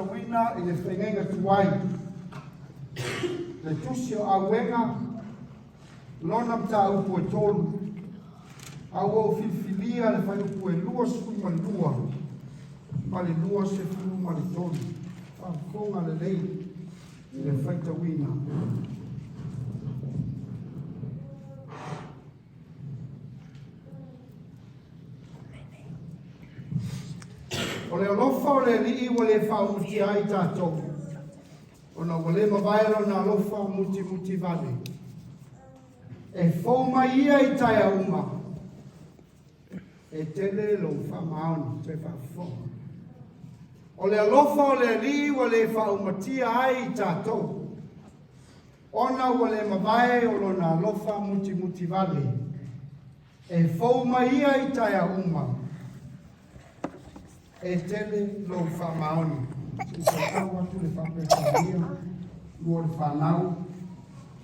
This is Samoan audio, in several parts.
faitauina i le fegaiga tuai, le tusi o Auega, lona mataupu e tolu, a ua ou filifilia le fuaiupu e 22 ma le 23. Faafofoga lelei i le faitauina. O le alofa o le Alii ua le faaumutia ai tatou, ona ua le mavae lona alofa mutimuti vale. E fou mai ia i taeao uma, e tele lou faamaoni toe faafofoga. O le alofa o le Alii ua le faaumatia ai i tatou, ona ua le mavae o lona alofa mutimuti vale. E fou mai ia i taeao uma, e tele lou faamaoni. Se i faitau atu le faa-Peretania, lua o le fanau,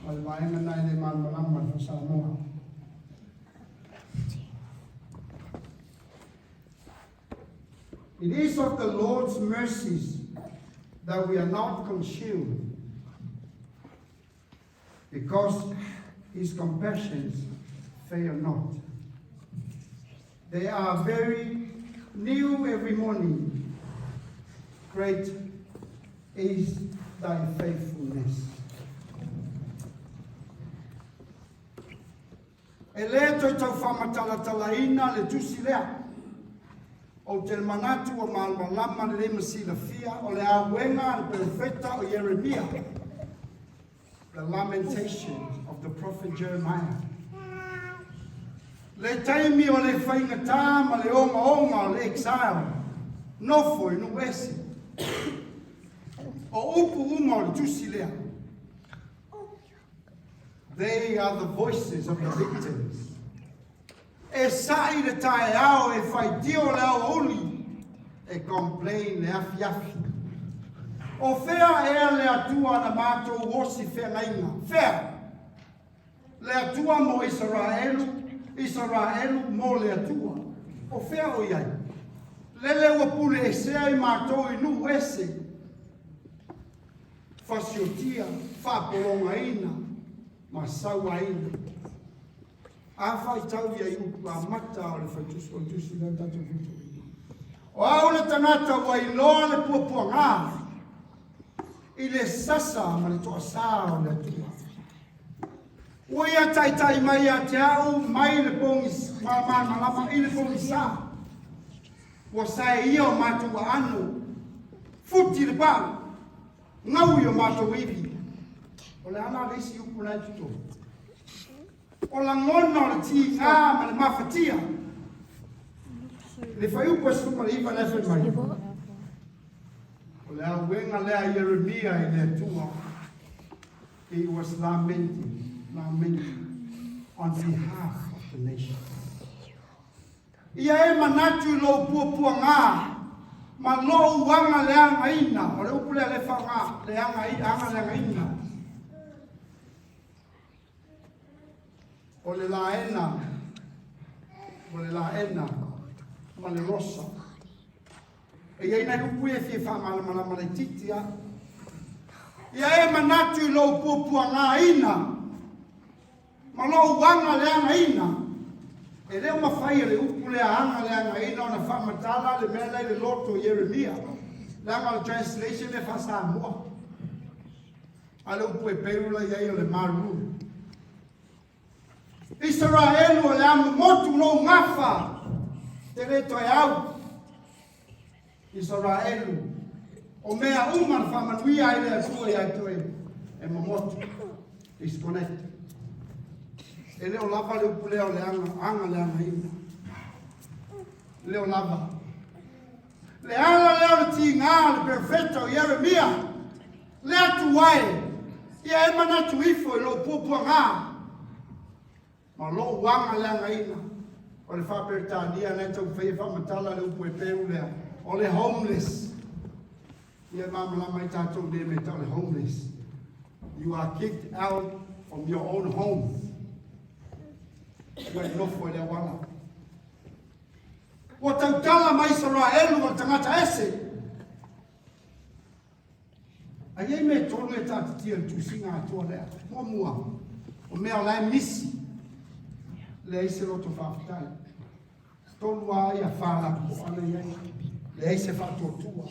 ma le vaega lena e le malamalama i le faa-Samoa. It is of the Lord's mercies that we are not consumed, because his compassions fail not. They are very new every morning. Great is thy faithfulness. E le toe tau faamatalatalaina le tusi lea. Ou te manatu ua malamalama lelei ma silafia o le auega a le perofeta o Ieremia, the Lamentations of the prophet Jeremiah. Le taimi o le faigata ma le ogaoga o le exile, nofo i nuu ese. O upu uma o le tusi lea. They are the voices of the victims. E sa'i le taeao e faitio le aoauli, e complain le afiafi. O fea ea le Atua na matou osi feagaiga? Fea? Le Atua mo Isaraelu, Isaraelu mo le Atua. O fea o i ai? Lele ua pule esea i matou i nuu ese. Fasiotia, faapologaina ma sauaina. A faitau ia i upu amata o le faitusi o le tusi lea tatou faitauina. O au le tagata ua iloa le puapuaga i le sasa ma le toasā o le Atua. Ua ia taitai mai ia te au mai le pogis, malamalama i le pogisa. Ua sae ia o matou aano, futi le pau, gau i o matou ivi. O le a la le isi upu la e totonu? O lagona o le tiga ma le mafatia. Le fuaiupu e 19 la e fai mai. O le auega lea a Ieremia i le Atua. He was lamenting, lamenting on behalf of the nation. Ia e manatu i lou puapuaga ma lou aga leagaina. O le upu lea le faaaoga, le aga, aga leagaina. O le laena, o le laena ma le rosa. E i ai nai upu ia e fia faamalamalama laitiiti lava. Ia e manatu i lou puapuagaina ma lou aga leagaina. E le o mafai e le upu lea aga leagaina ona faamatala le mea lea i le loto o Ieremia, leaga o le translation e faa-Samoa. A le upu Heperu la i ai o le maru. Isaraelu o le a momotu lou gafa, te le toe au. Isaraelu, o mea uma na faamanuia ai le Atua ia te oe, e momotu. Disconnect. E le o lava le upu lea o le aga, aga leagaina. E le o lava. Le ala lea o le tiga o le perofeta o Ieremia, le Atua e, ia e manatu ifo i lou puapuaga ma lou aga leagaina. O le faa-Peretania na e taumafai e faamatala le upu Heperu lea, o le homeless. Ia e malamalama ai tatou nei mea tau o le homeless. You are kicked out from your own home. Ua e nofo i le auala. Ua tautala mai Isaraelu o le tagata ese. Ae i ai mea e tolu e taatitia i le tusiga atoa lea. Muamua, o mea o la e misi, leai se loto faafetai. Tolu lava ia fa lapopoa na i ai, leai se faatuatua,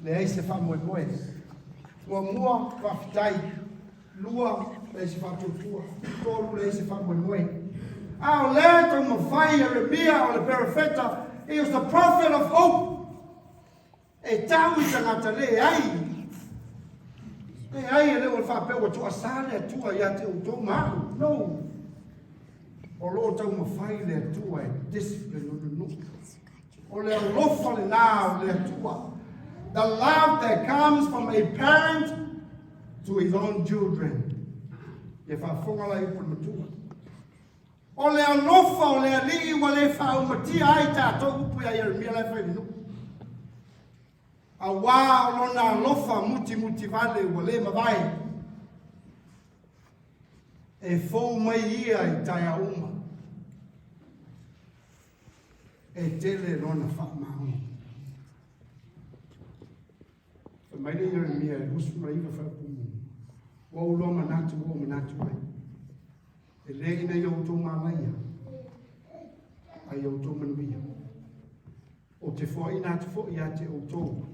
leai se faamoemoe. Muamua, faafetai. Lua, leai se faatuatua. Tolu, leai se faamoemoe. A o lea e taumafai Ieremia o le perofeta, he was the prophet of hope. E tau i tagata leai. Leai, e le o le faapea ua toasā le Atua ia te outou ma au. No. O lo o taumafai le Atua e discipline o le nuu. O le alofa lenā o le Atua. The love that comes from a parent to his own children. Ia faafofoga la i upu a le matua. O le alofa o le Alii ua le faaumatia ai tatou upu ia Ieremia la e fai i le nuu. Auā o lona alofa mutimutivale ua le mavae. E fou mai ia i taeao uma. E tele lona faamaoni. Fai mai le Ieremia e 29 faaupu muamua. Ua ou loa manatu ua ou manatu ai. E le ina ia outou mānaia, a ia outou manuia. Ou te foaiina atu foi ia te outou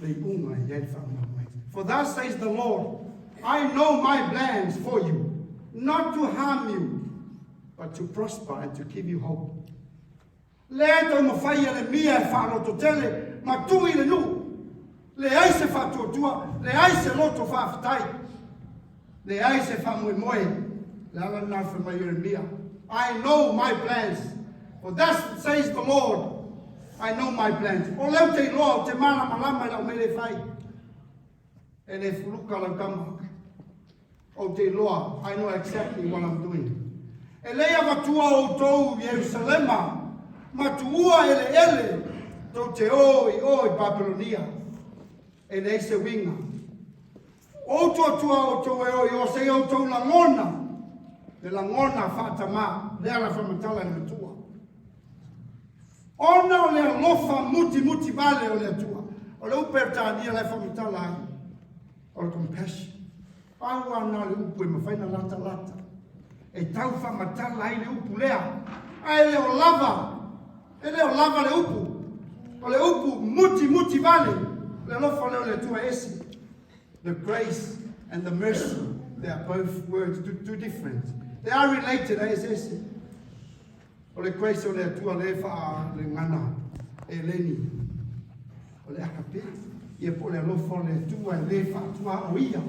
le iuga e i ai le faamoemoe. For thus says the Lord, I know my plans for you, not to harm you, but to prosper and to give you hope. Lea e taumafai Ieremia e faalototele ma tuu i le nuu. Leai se faatuatua, leai se loto faafetai, leai se faamoemoe. Le ala lena fai mai Ieremia, I know my plans, for thus says the Lord, I know my plans. O lea ou te iloa, ou te malamalama i lau mea lea e fai. E le fuluka lau tama. Ou te iloa, I know exactly what I'm doing. E lei avatua outou i Ierusalema ma tuua eleele tou te o i o i Papelonia. E leai se uiga. O outou atua outou e o i o seia outou lagona le lagona faatamā, le ala faamatala i le matua. Ona o le alofa mutimuti vale o le Atua. O le upu Peretania la e faamatala ai, o le compassion. Pau lava na o le upu e mafai ona latalata e tau faamatala ai le upu lea. Ae le o lava, e le o lava le upu. O le upu mutimuti vale, le alofa lea o le Atua e ese. The grace and the mercy, they are both words two different. They are related, ae eseese. O le grace o le Atua lea e faalegana e Leni, o le agape, ia po o le alofa o le Atua e le faatuaoia,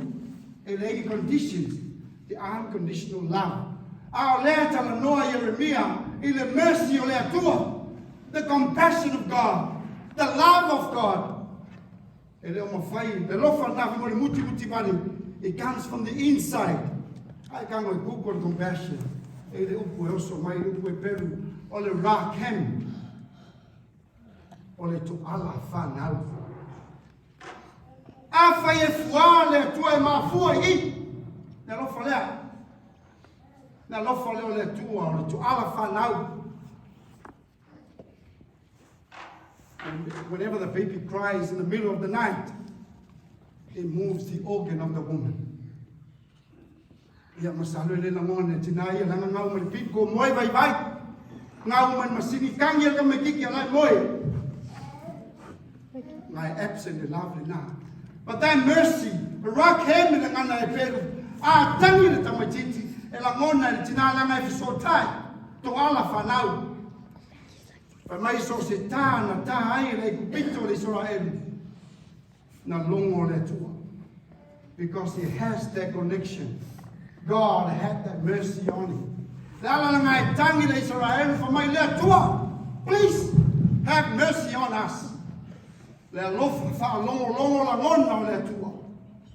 e leai ni conditions, the unconditional love. A o lea e talanoa Ieremia i le mercy o le Atua, the compassion of God, the love of God. E le o mafai, le alofa lena fai mai o le mutimuti vale, it comes from the inside. Ae tago i Google compassion, e le upu e oso mai, le upu e pelu, o le rakem, o le toala whanau. Afai e fuā le Atua e mafua i i, le alofa lea, le alofa lea o le Atua, o le toala whanau. Whenever the baby cries in the middle of the night, it moves the organ of the woman. Ia masalo e le lagona e tina ia langa ngau mai le piko moe vai vai. Ngau mai masini kangi ka me kiki ala moe. My absent le love le na. But thy mercy, rock him le ngana e pelu. A tangi le tamaititi e lagona e le tina langa e fesotai. To ala whanau. Fai mai so o se tā na tā ai e le Aikupito o le Isaraelu, na logo le Atua. Because he has that connection. God had that mercy on him. Le ala langa e tangi le Isaraelu, fai mai le Atua, please have mercy on us. Le alofa faalogologo lagona o le Atua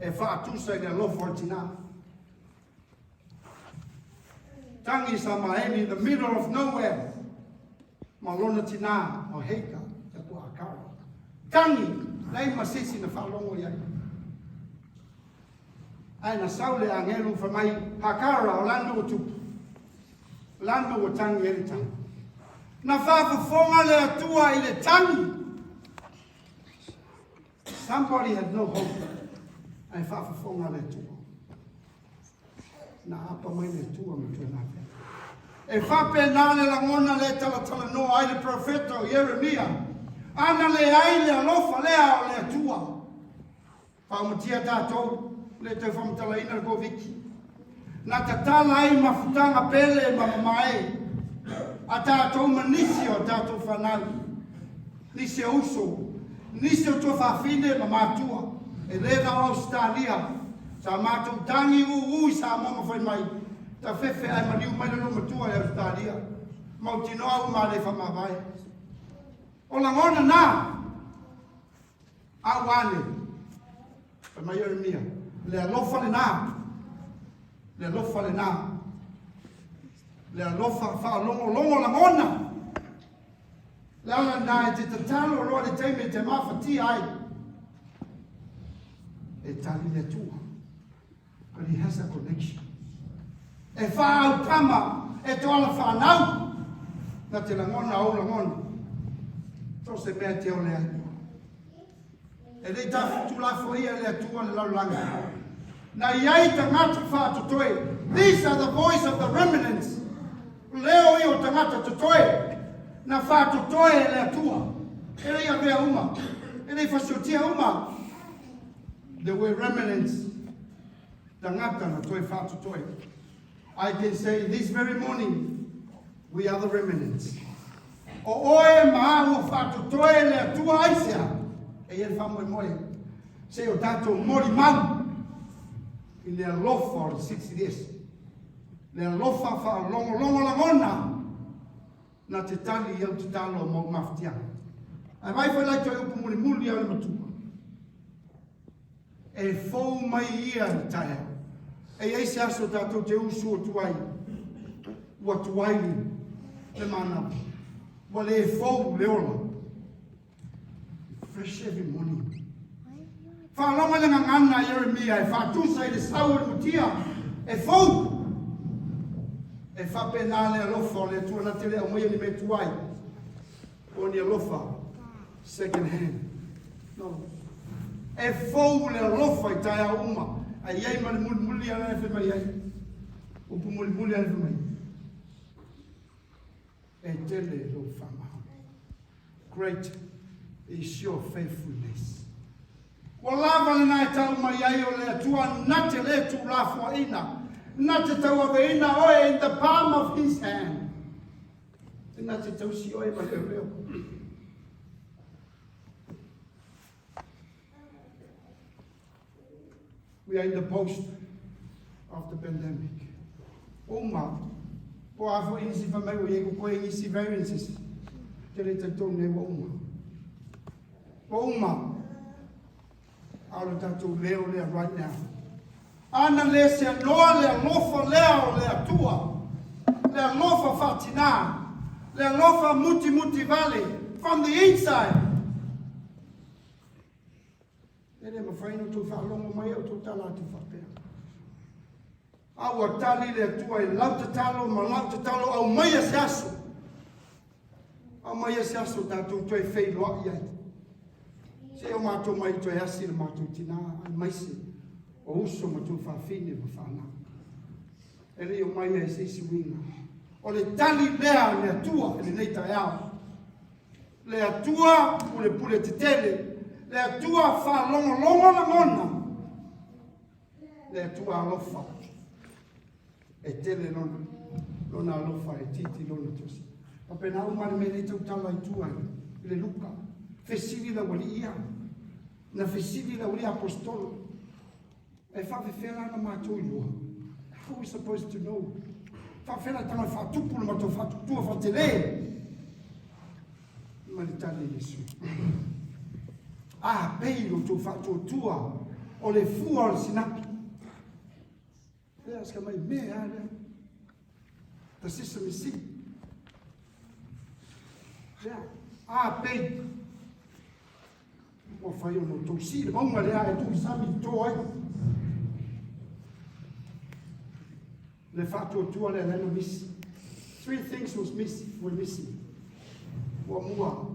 e faatusa i le alofa o le tinā. Tangi Samaeli in the middle of nowhere. Ma lona tinā o Heika te kua akara. Tangi, lei ma sisi na whaalongo i ai. Ai na sau le angelu wha mai Hakara o lando o tupu. Lando o tangi e le tangi. Na whaafofonga le atua i le tangi. Somebody had no hope. Ae faafofoga le Atua. Na apa mai le Atua ma toe lavea. E faapena le lagona lea e talatalanoa ai le profeta o Ieremia, ana leai le alofa lea o le Atua. Faaumatia tatou, le tau faamatalaina le Koviti. Na tatala ai mafutaga pele ma mamae a tatou ma nisi o tatou fanau, nisi o uso, nisi o tuafafine ma matua. E le na o Ausetalia, sa matou tagi uu i Samoa ma fai mai, tafefe ae maliu mai le loomatua i Ausetalia. Mautinoa uma le faamavae. O lagona na, a ua ane, fai mai Ieremia, le alofa lenā, le alofa lenā, le alofa faalogologo lagona. Le ala lenā e te tatalo loa le taimi e te mafatia ai, e tali le Atua. But he has a connection. E faaaukama e to ala whanau, na te lagona ou lagona. So se mea te ole ai. E le tafutulafoia e le Atua le lalolagi. Na i ai tagata faatotoe. These are the voice of the remnants. Leo ia o tagata totoe. Na faatotoe e le Atua. E le avea uma. E le fasiotia uma. There were remnants. Tagata na toe faatotoe. I can say this very morning, we are the remnants. O oe ma au ua faatotoe e le Atua aisea? E i ai le faamoemoe se i o tatou molimau i le alofa o le Silisili Ese, le alofa faalogologo lagona na te tali i au tatalo ma ou mafatiaga. Ae vaai foi la i toe upu mulimuli a le matua. E fou mai ia i le taeao. E i ai se aso tatou te usu atu ai, ua tuai le manava, ua le fou le ola. Fresh every morning. Faalogo le gagana a Ieremia e faatusa i le sau o le mutia, e fou. E faapena le alofa o le Atua na te le aumaia ni mea tuai, o ni alofa second hand. No. E fou le alofa i taeao uma, a i ai ma le mulimuli ala e fai mai ai. Upu mulimuli ala e fai mai. E tele lou faamaoni. Great is your faithfulness. Ua lava lena e tau mai ai o le Atua na te le tuulafoaina, na te tauaveina oe in the palm of his hand. E na te tausi oe ma leoleo. We are in the post of the pandemic. Uma, po a foi nisi fai mai ua i ai kokoe nisi variances. Te le talitonu nei ua uma. Ua uma. A o le tatou leo lea right now. Ana le seanoa le alofa lea o le Atua, le alofa faatinā, le alofa mutimuti vale from the inside. E le mafai ona outou faalogo mai au tautala atu faapea. A ua tali le Atua i lau tatalo ma lau tatalo, aumaia se aso. Aumaia se aso tatou toe feiloai ai. Se o matou mai toe asi le matou tinā, aemaise o uso ma tuafafine ma fanau. E le i omai ai se isi uiga. O le tali lea a le Atua i lenei taeao. Le Atua pulepule tetele, le Atua faalogologo lagona, le Atua alofa. E tele lona, lona alofa e titi lona tosi. Faapena uma le mea nei tautala i tua i le Luka. Fesili le aualii ia. Na fesili le aualii apostolo. E faafefea la na matou iloa? How we supposed to know? Faafefea la taga faatupu le matou faatutua faatele? Ma le tali a Iesu. A pei lo tou faatuatua o le fua o le sinapi. Lea ska mai mea lea. The sesame seed. Lea, a pei. Ua fai ona outou sii le mauga lea e tuu i sami i to ai. Le faatuatua lea lea na misi. Three things was miss, were missing. Muamua,